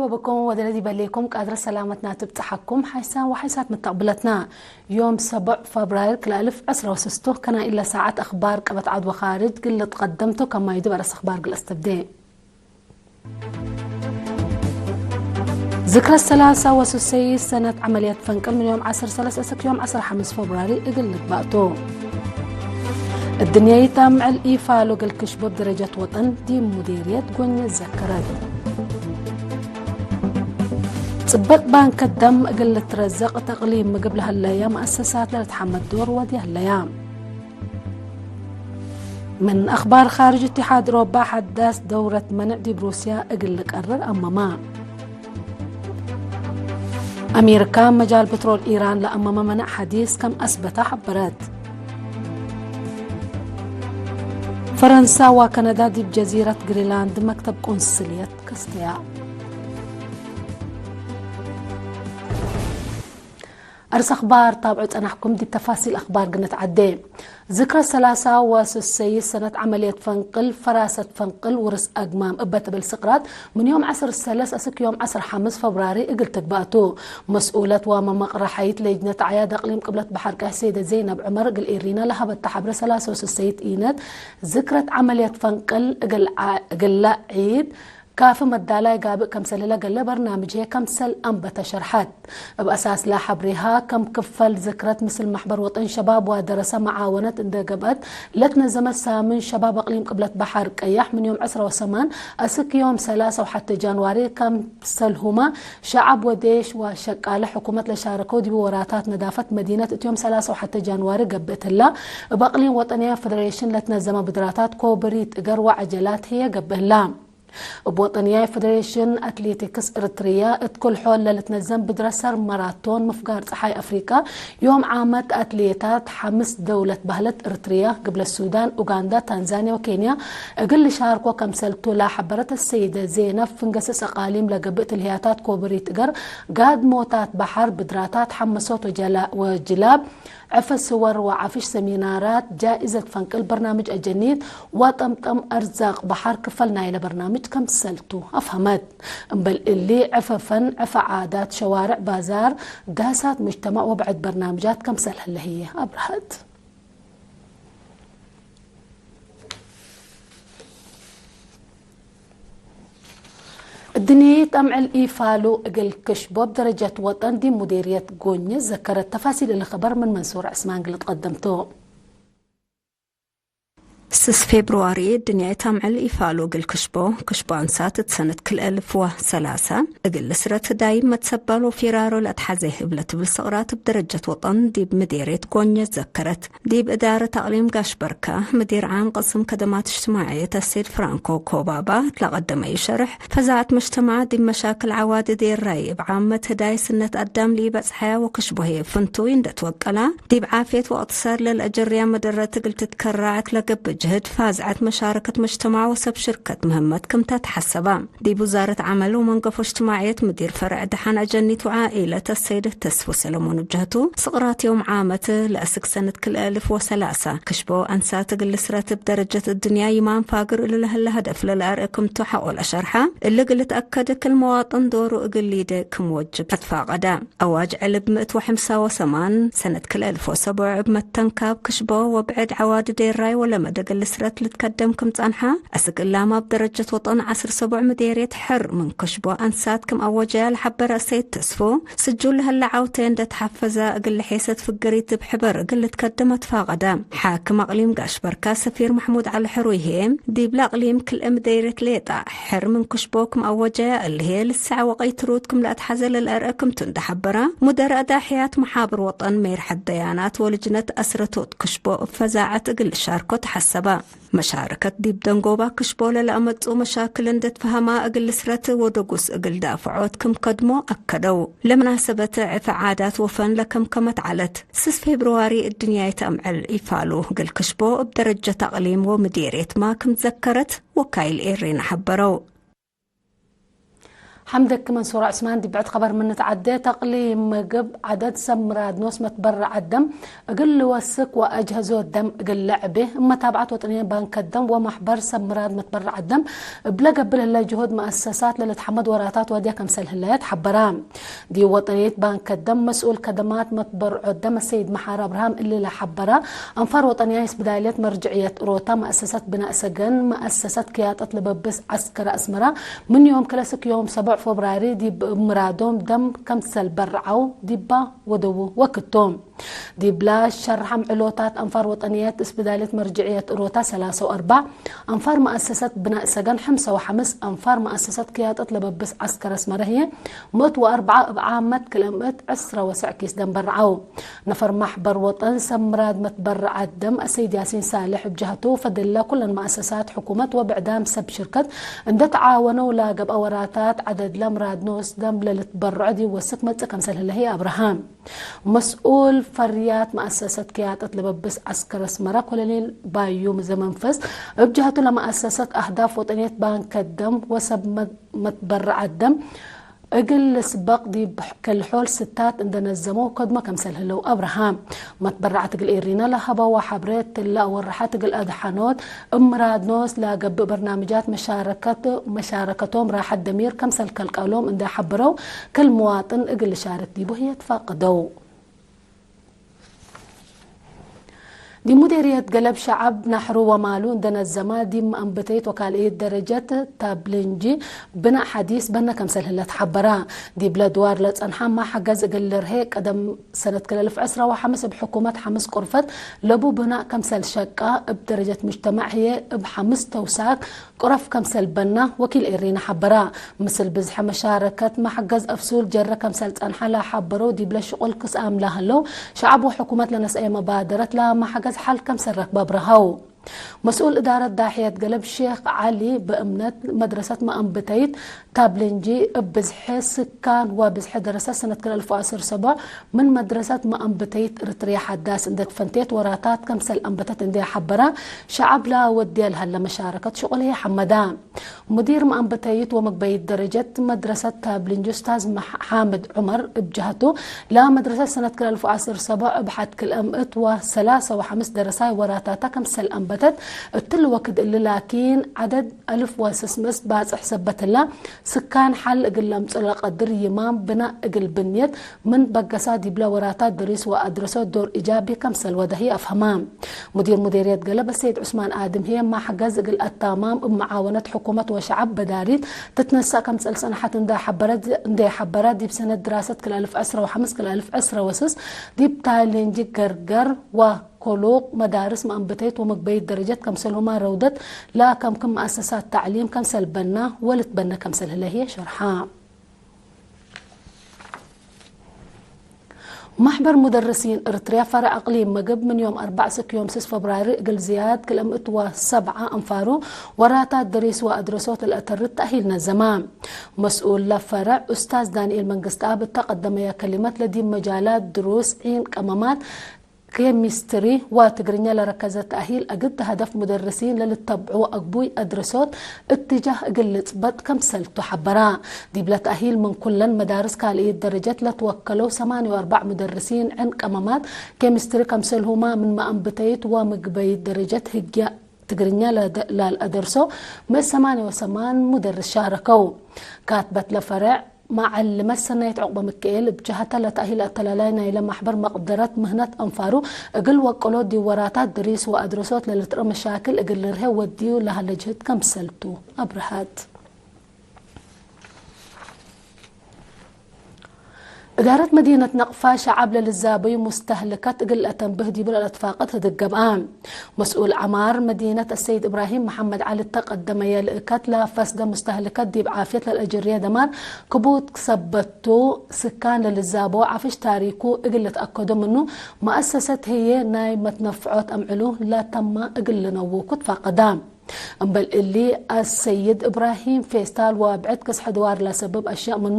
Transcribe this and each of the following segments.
بكم ودلدي بليكم قادر سلامتنا تبتحكم حيسا وحيسات متقبلتنا. يوم سبع فبراير كل ألف عسرة وسستو كان إلا ساعة أخبار قبت عدوى خارج قل تقدمتو كما يدو برس أخبار قل استبدي. ذكرى الثلاثة وسوسي سنة عملية فنقل من يوم عشر ثلاثة أسك يوم عشر خمس فبراير إقل نقبأتو. الدنيا يتامع الإيفالو قل كشبو بدرجة وطن دي مديرية قوني الزكرات. ጽበጥ ባንክ ደም እግል ልትረዘቕ ተቕሊም ምግብ ለህለያ መኣሰሳት ለልትሓመድ ዶር ወድያ ህለያ። من أخبار خارج اتحاد أوروبا حداث دورة منع ديب روسيا እግል ልቀርር ኣመማ። ኣሜሪካ መጃል ፕትሮል ኢራን ለኣመመ መነዕ ሓዲስ ከም ኣስበታ ሓበረት። ፈረንሳ ወከነዳ ዲብ ጀዚረት ግሪንላንድ መክተብ ቆንስልየት ከስተያ። أرس أخبار تابعوا تنحكم دي تفاصيل أخبار قناة عدي. ذكرى الثلاثة وسوسي سنة عملية فنقل فراسة فنقل ورس أقمام أبت بالسقراط من يوم عشر الثلاث أسك يوم عشر خمس فبراير إقل تقبأتو. مسؤولة وما مقرحية لجنة عياد أقليم قبلة بحر كهسيدة زينب عمر إقل إيرينا لهبت تحبر ثلاثة وسوسي إينت ذكرى عملية فنقل إقل ع-، إقل عيد ካፍ መዳላይ ጋብእ ከምሰል ለገለ በርናምጅ ህየ ከምሰል ኣንበተ ሸርሐት። እብ ኣሳስላ ሐብሬሃ ከም ክፈል ዝክረት ምስል ማሕበር ወጠን ሸባብ ዋደረሰ መዓወነት እንደ ገብአት ለትነዘመት ሳምን ሸባብ ኣቅሊም ቅብለት በሐር ቀያሕ ምን ዮም ዕስራ ወሰማን እስክ ዮም ሰላሳ ወሐተ ጃንዋሪ ከምሰል ሁማ ሸዓብ ወዴሽ ወሸቃለ ሕኩመት ለሻረከው ዲቡ ወራታት ነዳፈት መዲነት እት ዮም ሰላሳ ወሐተ ጃንዋሪ ገብእትላ። እብ ኣቅሊም ወጠንያ ፌደሬሽን ለትነዘመ ብድራታት ኮብሪት እገር ወዐጀላት ህየ ገብእላ። እብ ወጠንያይ ፌደሬሽን ኣትሌቲክስ እርትርያ እት ኩል ሖል ለልትነዘም ብድረሰር ማራቶን ምፍጋር ጸሓይ ኣፍሪቃ ዮም ዓመት ኣትሌታት ሐምስ ደውለት ባህለት እርትርያ፣ ግብለት ሱዳን፣ ኡጋንዳ፣ ታንዛንያ ወኬንያ እግል ልሻርኮ ከምሰልቱ ላሐበረት ሰይደ ዜነብ ፍንገስስ ኣቃሊም ለገብእ ትልህያታት ኮብሪት እገር ጋድሞታት በሐር ብድራታት ሐመሶት ወጀላ-፣ ወጅላብ ዕፈ ስወር ወዓፍሽ ሰሚናራት ጃኢዘት ፈንቅል በርናምጅ ኣጀኒት ወጠምጠም ኣርዛቅ በሓር ክፈል ናይለ በርናምጅ ከምሰልቱ ኣፍሀመት። እምበል እሊ ዕፈ ፈን፣ ዕፈ ዓዳት፣ ሸዋርዕ፣ ባዛር፣ ዳሳት ሙጅተማዕ ወብዕድ በርናምጃት ከምሰል ህለ ህየ ኣብርሀት። እድንየት ኣምዕል ኢፋሉ እግል ክሽቦ ብደረጀት ወጠን ዲብ ሙዴርየት ጎኘ ዘከረት። ተፋሲል እሊ ኸበር ምን መንሱር ዕስማን ግልጥ ቀደምቶ። ስስ ፌብርዋሪ እድንየት ኣምዕል ኢፋሉ እግል ክሽቦ፣ ክሽቦ ኣንሳት እት ሰነት ክልኤ እልፍ ወሰላሳ እግል ልስረት ዳይብ መትሰባል ወፊራሮ ለእትሓዜ እብለ ትብል ስቕራት እብ ደረጀት ወጠን ዲብ ምዴርየት ጎኘ ዘከረት። ዲብ እዳረት ኣቅሊም ጋሽ በርካ፣ ምዲር ዓም ቅስም ከደማት እጅትማዕየት ኣሰይድ ፍራንኮ ኮባባ፣ እት ለቀደመዩ ሸርሕ፣ ፈዛዐት መጅተማዕ ዲብ መሻክል ዓዋዲ ዴራይ እብ ዓመት ህዳይ ስነት ኣዳም ለኢበጽሐያ ወክሽቦ ህዬ ፍንቱይ እንደ ትወቀላ፣ ዲብ ዓፍየት ወእቅትሳድ ለልአጀርያ መደረት እግል ትትከራዕ እት ለገብእ ጅህድ ፋዝዐት መሻረከት መጅተማዕ ወሰብ ሽርከት ምህመት ክምታ ተሐሰባ። ዲብ ውዛረት ዓመል ወመንገፎ እጅትማዕየት ምዲር ፈርዕ ደሓን ኣጀኒት ወዓኢለት ኣሰይድ ተስፉ ሰለሞን እብ ጀህቱ፣ ስቕራት ዮም ዓመት ለእስክ ሰነት ክልኤ እልፍ ወሰላሳ፣ ክሽቦ ኣንሳት እግል ልስረት እብ ደረጀት እድንያ ይማም ፋግር እሉ ለህለ ሀደፍ ለለአርእ ክምቱ ሐቆለ ሸርሓ፣ እሊ እግል ልትአከድ ክል መዋጥን ዶሩ እግል ሊደ ክም ወጅብ አትፋቀዳ። ኣዋጅ ዕልብ ምእት ወሐምሳ ወሰማን ሰነት ክልኤ እልፍ ወሰቡዕ እብ መተንካብ ክሽቦ ወብዕድ ዓዋዲ ዴራይ ወለመደ እግል ልስረት ልትከደም ክም ጸንሓ፣ አስክ እላም ኣብ ደረጀት ወጠን ዐስር ሰቡዕ ምዴርየት ሕር ምን ክሽቦ አንሳት ክም አወጀያ ለሐበረ እሰይድ ተስፎ፣ ስጁል ለህለ ዐውቴ እንደ ተሐፈዛ እግል ልሔሰት ፍግሪት እብ ሕበር እግል ልትከደም አትፋቀዳ። ሓክም አቅሊም ጋሽ በርካ ሰፊር መሕሙድ ዐሊ ሕሩይ ህዬ፣ ዲብለ አቅሊም ክልኤ ምዴርየት ሌጣ ሕር ምን ክሽቦ ክም አወጀያ እሊ ህዬ ልሰዕ ወቀይ ትሩት ክም ለአትሐዘ ለልአርአ ክምቱ እንደ ሐበራ፣ ሙደር አዳሕያት መሓብር ወጠን ሜርሐት ደያናት ወልጅነት አስረቶት ክሽቦ እብ ፈዛዐት እግል ልሻርኮ ተሐሰባ። መሻረከት ዲብ ደንጎባ ክሽቦ ለለአመጽኡ መሻክል እንደ ትፈሀማ እግል ልስረት ወደጉስ እግል ዳፍዖት ክም ከድሞ አከደው። ለመናሰበት ዕፈ ዓዳት ወፈን ለከምከመት ዐለት። ስስ ፌብርዋሪ እድንያይት አምዕል ኢፋሉ እግል ክሽቦ እብ ደረጀት አቅሊም ወምዴርየትማ ክም ዘከረት ወካይል ኤሬና ሐበረው። ሓምደክ መንሱር ዑስማን ዲብ ብዕድ ኸበር ምንትዓደ። ተቕሊ ምግብ ዓደድ ሰብ ምራድ ኖስ መትበርዕ ዓደም እግል ልወስክ ወአጅሀዞ ደም እግል ለዕቤ እመታብዓት ወጠንየ ባንክ ደም ወማሕበር ሰብ ምራድ መትበርዕ ዓደም እብለ ገብር ህለ ጅሁድ መአሰሳት ለልትሐመድ ወራታት ወድያ ከምሰል ህለየት ሐበራ። ዲብ ወጠንየት ባንክ ደም መስኡል ከደማት መትበርዖ ደም ሰይድ መሓር አብርሃም እሊ ለሐበራ፣ አንፋር ወጠንያ ይስብዳይለት መርጅዕየት ሮታ መአሰሳት ብናእ ሰገን መአሰሳት ክያጠት ለበብስ ዐስከረ አስመራ ምን ዮም ክለስክ ዮም ሰቦዕ ፎብራሪ ዲብ ምራዶም ደም ከምሰል በርዓው ዲባ ወደዉ ወክቶም። ዲብላ ሸርሓም ዕሎታት አንፋር ወጠንየት እስብዳልየት መርጅዕየት እሮታ ሰላሳ ወአርባዕ አንፋር መአሰሰት ብናእ ሰገን ሐምሳ ወሐምስ አንፋር መአሰሰት ክያጠት ለበብስ ዐስከር አስመረ ህየ ምእት ወአርብዓ እብ ዓመት ክልእምእት ዕስራ ወሰዕ ኪስ ደም በርዓው። ነፈር ማሕበር ወጠን ሰብ ምራድ መትበርዓት ደም አሰይድ ያሲን ሳልሕ እብ ጀህቱ ፈድለ ኩለን መአሰሳት ሕኩመት ወብዕዳም ሰብ ሽርከት እንደ ተዓወነው ላገብአ ወራታት ዐደድለ ምራድ ኖስ ደም ለልትበርዖ ዲብ ወስክ መጽእ ከምሰል ህለ ህየ አብርሃም። መስኡል ፈርያት መአሰሰት ክያጠት ለበብስ ዐስከር አስመራ ኮሎኔል ባዩም ዘመንፈስ እብ ጀህቱ ለመአሰሰት አህዳፍ ወጠንየት ባንክ ደም ወሰብ መ- መትበርዓት ደም እግል ልስበቅ ዲብ ከልሖል ስታት እንደ ነዘመው ከድሞ ከምሰል ህለው አብርሃም። መትበርዓት እግል ኤሪና ለሀበዋ ሐብሬ ትላ ወረሓት እግል አድሓኖት እምራድኖስ ላገብእ በርናምጃት መሻረከት መሻረከቶም ራሐት ደሚር ከምሰል ከልቀሎም እንደ ሐበረው፣ ክል መዋጥን እግል ሻርክ ዲቡ ህየ ትፋቅደው። ዲብ ሙዴርየት ገለብ ሸዐብ ናሕሩ ወማሉ እንደ ነዘማ ዲብ መአንብተይት ወካልእየት ደረጀት ታብልንጂ ብናእ ሐዲስ በነ ከምሰል ህለ ተሐበራ። ዲብለ ድዋር ለጸንሓ ማሕገዝ እግል ልርሄ ቀደም ሰነት ክልል ዕስራ ወሐምስ እብ ሕኩመት ሐምስ ቁርፈት ለቡ ብናእ ከምሰል ሸቃ እብ ደረጀት ሙጅተማዕ ህየ እብ ሐምስ ተውሳክ ቁረፍ ከምሰል በና ወኪል ኤሪና ሐበራ። ምስል ብዝሐ መሻረከት ማሕገዝ አፍሱል ጀረ ከምሰል ጸንሓ ላሐበረው ዲብለ ሽቁል ክስአም ላህለው ሸዐብ ወሕኩመት ለነስአየ መባደረት ለማሕገዝ ሐል ከምሰል ረክበ አብረሀው። መስኡል እዳረት ዳሕየት ገለብ ሼክ ዐሊ በእምነት መድረሰት መአንብተይት ታብልንጂ እብ ብዝሐ ስካን ወብዝሐ ደረሰት ሰነት ክልተ አልፍ ወዐስር ሰቦዕ ምን መድረሰት መአንብተይት እርትርያ ሐዳስ እንደ ትፈንቴት ወራታት ከምሰል አንበተት እንደ ሐበራ ሸዐብ ለወድየ ለሀለ መሻረከት ሽቁል ህየ ሐመዳ። ሙዲር መአንብተይት ወመግበይት ደረጀት መድረሰት ታብልንጂ ኡስታዝ መሐ- ሐምድ ዑመር እብ ጀህቱ ለመድረሰት ሰነት ክልተ አልፍ ወዐስር ሰቦዕ እብ ሐድ ክልአምእት ወሰላሳ ወሐምስ ደረሳይ ወራታታ ከምሰል አንበተት እትል ወክድ እሊ ላኪን ዐደድ አልፍ ወስስምስ ባጽሕ ሰበትላ ስካን ሐል እግል ለምጽእ ለቀድር ይማም ብናእ እግል ብንየት ምን በገሳ ዲብለ ወራታት ድሪስ ወአድረሶ ዶር ኢጃቢ ከምሰል ወደህየ አፍሀማ። ሙዲር ሙዴርየት ገለብ አሰይድ ዑስማን አድም ህየ ማሕገዝ እግል አታማም እብ መዓወነት ሕኩመት ወሸዐብ በዳሪት ትትነሳእ ከምሰል ጸንሐት እንደ ሐበረ ዲብ ሰነት ድራሰት ክልተ አልፍ ዕስራ ወሐምስ ክልተ አልፍ ዕስራ ወስስ ዲብ ታይልንጂ ገርገር ወ ኮሉቅ መዳርስ መአንብተይት ወመግበይት ደረጀት ከምሰልሁማ ረውደት ለከምክም መአሰሳት ተዕሊም ከምሰል በና ወልትበነ ከምሰል ህለ ህየ ሸርሓ። ማሕበር ሙደርሲን እርትርያ ፈረዕ እቅሊም ምግብ ምን ዮም አርባዕ ስክ ዮም ስስ ፈብራሪ እግል ዝያድ ክልእምእት ወሰብዓ አንፋሩ ወራታት ደሪስ ወአድረሶት ለአተርት ተእሂል ነዘማ። መስኡል ለፈረዕ ኡስታዝ ዳንኤል መንግስትአብ እተ ቀደመያ ከሊመት ለዲብ መጃላት ድሩስ ዒን ቀመማት ኬሚስትሪ ወትግርኛ ለረከዘ ተእሂል እግድ ሀደፍ ሙደርሲን ለልተብዑ አግቡይ አድረሶት እትጃህ እግል ልጽበጥ ከምሰልቱ ሐበራ። ዲብለ ተእሂል ምን ኩለን መዳርስ ካልእየት ደረጀት ለትወከለው ሰማንያ ወአርባዕ ሙደርሲን ዕን ቀመማት ኬሚስትሪ ከምሰልሁማ ምን መአንብተይት ወምግበይት ደረጀት ህግያ ትግርኛ ለደ- ላልአደርሶ ምእት ሰማንያ ወሰማን ሙደርስ ሻረከው። ካትበት ለፈረዕ መዓልመት ሰናይት ዑቅበ ምክኤል እብ ጀሀተ ለተእሂል አተላላይ ናይለ ማሕበር መቅደረት ምህነት አንፋሩ እግል ወቅሎ ዲብ ወራታት ድሪስ ወአድረሶት ለልትርእ መሻክል እግል ልርሄ ወድዩ ለሀለ ጅህድ ከምሰልቱ አብርሀት። እዳረት መዲነት ነቅፋ ሸዐብ ለልዛበዩ ሙስተህልከት እግል ለአተንብህ ዲቡ ለልአትፋቀት ህድግ ገብአ። መስኡል ዐማር መዲነት አሰይድ እብራሂም መሐመድ ዐሊ እተ ቀደመየ ልእከት ለፈስደ ሙስተህልከት ዲብ ዓፍየት ለልአጅርየ ደማር ክቡድ ክሰበቱ ስካን ለልዛበው ዓፍሽ ታሪኩ እግል ልትአከዶ ምኑ መአሰሰት ህዬ ናይ መትነፍዖት አምዕሉ ለተማ እግል ልነውኩ ትፋቀዳ። እምበል እሊ አሰይድ እብራሂም ፌስታል ወብዕድ ክስሐ ድዋር ለሰብብ አሽያእ ምኑ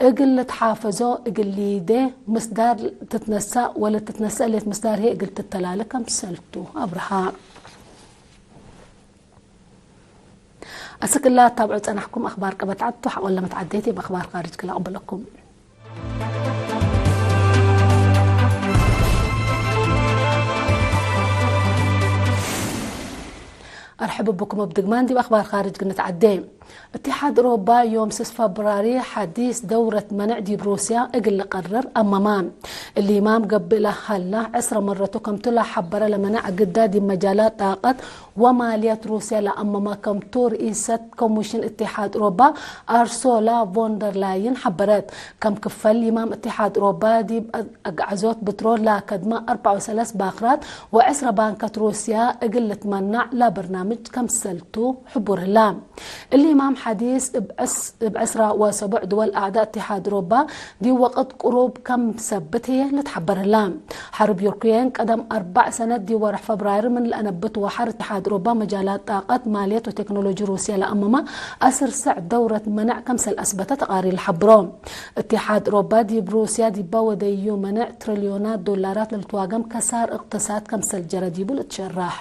እግል ልትሓፈዞ እግል ሊዴ ምስዳር ትትነሳእ ወለትትነሳእ ሌት ምስዳር ህዬ እግል ትተላለ ከምሰልቱ አብርሃ። ኣስክላ ታብዑ ጸናሕኩም ኣኽባር ቀበትዓቱ ሓቆለመት ዓደይቲ ብኣኽባር ካርጅ ክላቕበለኩም። ኣርሕብብኩም ኣብ ድግማን ዲብ ኣኽባር ካርጅ ግንት ዓደ። اتحاد أوروبا يوم ستة فبراير حديث دورة منع ديب روسيا إقل قرر أماما. الإمام قبل هلا عسر مرته كم تلا حبر لمنع قداد مجالات طاقة وماليات روسيا لأماما كم تو رئيسة كوميشن اتحاد أوروبا أرسولا فوندر لاين حبرت. كم كفل إمام اتحاد أوروبا دي أقعزوت بترول لا كدما أربعة وثلاث باخرات وعسر بانكة روسيا إقل تمنع لا برنامج كم سلتو حبور هلا. الإمام حديث بعس-، بعسرة وسبع دول أعضاء اتحاد أوروبا دي وقت قروب كم سبت هي لتحبر هلا. حرب يوكرين قدم أربع سنة دي ورح فبراير من الأنبت وحر اتحاد أوروبا مجالات طاقة مالية وتكنولوجي روسيا لأمما أسر سع دورة منع كمسل أثبتت قاري الحبرو. اتحاد أوروبا دي بروسيا دي باوديو منع تريليونات دولارات للتواقم كسار اقتصاد كمسل جرى ديبو لتشرح.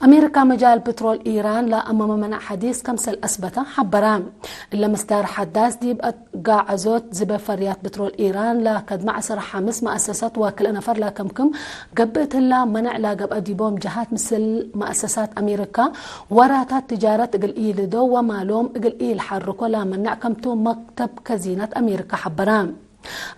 أمريكا مجال بترول إيران لا أمام منع حديث كمسل أثبت حبران. إلا مصدر حداث دي بقى عزوت زبا فريات بترول إيران لا كد مع سر حمس مؤسسات واكل أنا فر لا كم كم قبت لا منع لا قب أديبهم جهات مثل مؤسسات أمريكا وراتات تجارة قل إيل دو ومالوم قل إيل حركو لا منع كم تو مكتب كزينة أمريكا حبران.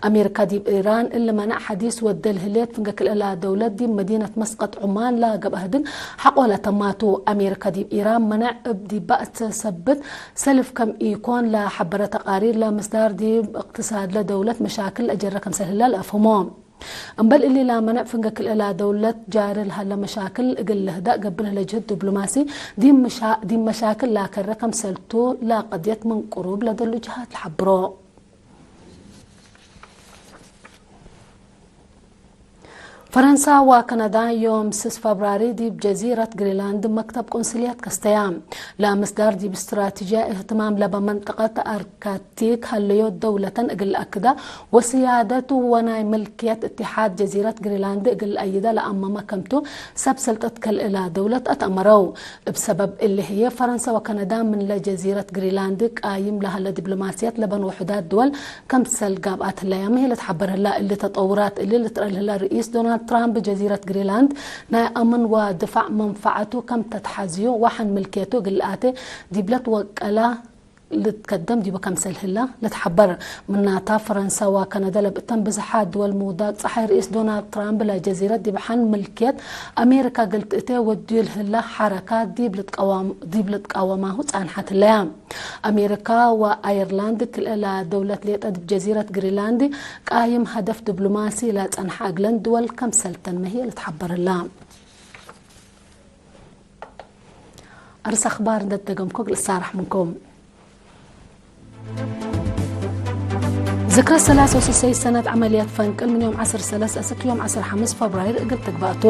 أمريكا ديب إيران اللي منع حديث ودل هليت فنقك الإلا دولة ديب مدينة مسقط عمان لا قب أهدن حقولة تماتو. أمريكا ديب إيران منع ابدي بأس سبت سلف كم إيكون لا حبرة تقارير لا مصدر ديب اقتصاد لا دولة مشاكل أجر كم سهل لا أفهمهم. أمبل اللي لا منع فنقك الإلا دولة جار الهلا مشاكل قل لهدا قبل لجهد دبلوماسي دي مشا-، دي مشاكل لا كرة كم سلتو لا قضيت من قروب لدلو جهات الحبرو. ፈረንሳ ወካናዳ ዮም ስስ ፈብራሪ ዲብ ጀዚረት ግሪንላንድ መክተብ ቆንስልያት ከስተያ። ለምስዳር ዲብ ስትራቴጂያ እህትማም ለበ መንጠቀት ኣርካቲክ ሀለዮ ደውለተን እግል ኣክዳ ወስያደቱ ወናይ ምልክየት እትሓድ ጀዚረት ግሪንላንድ እግል ኣይዳ ለኣመመ ከምቱ ሰብ ሰልጠት ከልእላ ደውለት ኣተእመረው። እብ ሰበብ እሊ ህዬ፣ ፈረንሳ ወካናዳ ምን ለጀዚረት ግሪንላንድ ቃይም ለሀለ ዲፕሎማስያት ለበን ውሑዳት ድወል ከምሰል ጋብኣት ህለያም ህዬ ለትሓበር ህላ። እሊ ተጠውራት እሊ ልትረል ህላ ርኢስ ዶናልድ ትራምፕ ጀዚረት ግሪንላንድ ናይ ኣምን ወድፋዕ መንፈዓቱ ከም ተትሓዝዩ ወሐን ምልክየቱ እግል ኣቴ ዲብለት ወቀላ ልትከደም ዲቡ ከምሰል ህላ ለትሓበር። ምናታ ፈረንሳ ወካናዳ ለብእተን ብዝሓት ድወል ምውዳቅ ጸሓይ ርኢስ ዶናልድ ትራምፕ ለጀዚረት ዲብ ሐን ምልክየት ኣሜሪካ ገልትእቴ ወድዩ ልህላ ሐረካት ዲብ ልትቃወም-፣ ዲብ ልትቃወማሁ ጻንሓት ህለያ። ኣሜሪካ ወኣየርላንድ ክልኤላ ደውለት ሌጠ ዲብ ጀዚረት ግሪንላንድ ቃይም ሀደፍ ዲፕሎማሲ ለጸንሓ እግለን ድወል ከምሰልተን መህየ ልትሓበር ህላ። ኣርስ ኣኽባር እንደተደገምኩ ግልሳራሕ ምንኩም። ዝክረ ሰላሳ ወስሰይ ሰነት ዓመልያት ፈንቅል ምን ዮም ዓሰርተ ሰለስተ እስክ ዮም ዓሰርተ ሓሙሽተ ፈብራይር እግል ትግባእቱ።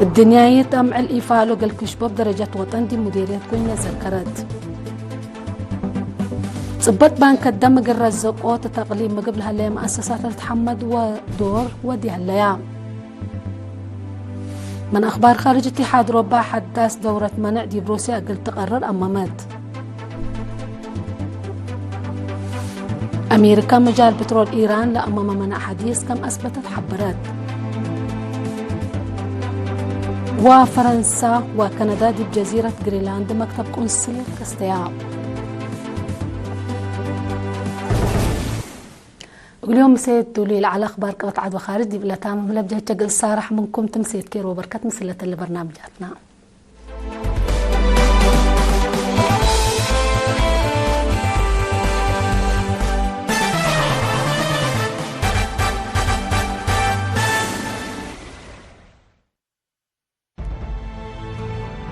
እድንያየት ኣምዕል ኢፋሎ ገልክሽቦብ ደረጃት ወጠን ዲ ሙዴርያት ኮይነ ዘከረት። ጽበት ባንክ ደም እግል ረዘቆ ተተቅሊብ ምግብ ለሀለየ መኣሰሳት ልትሐመድ ወዶር ወዲ ሀለያ። من أخبار خارج اتحاد أوروبا حداث دورة منع ديب روسيا قلت تقرر أمامات. أمريكا مجال بترول إيران لأمام منع حديث كم أثبتت حبرت. وفرنسا وكندا ديب جزيرة غرينلاند مكتب قنصلية كستيا. اليوم مسيت دولي على أخبار قطعة وخارج دي بلا تام بلا بجهة قل صارح منكم تمسيت كيرو بركة مسلة البرنامج عتنا.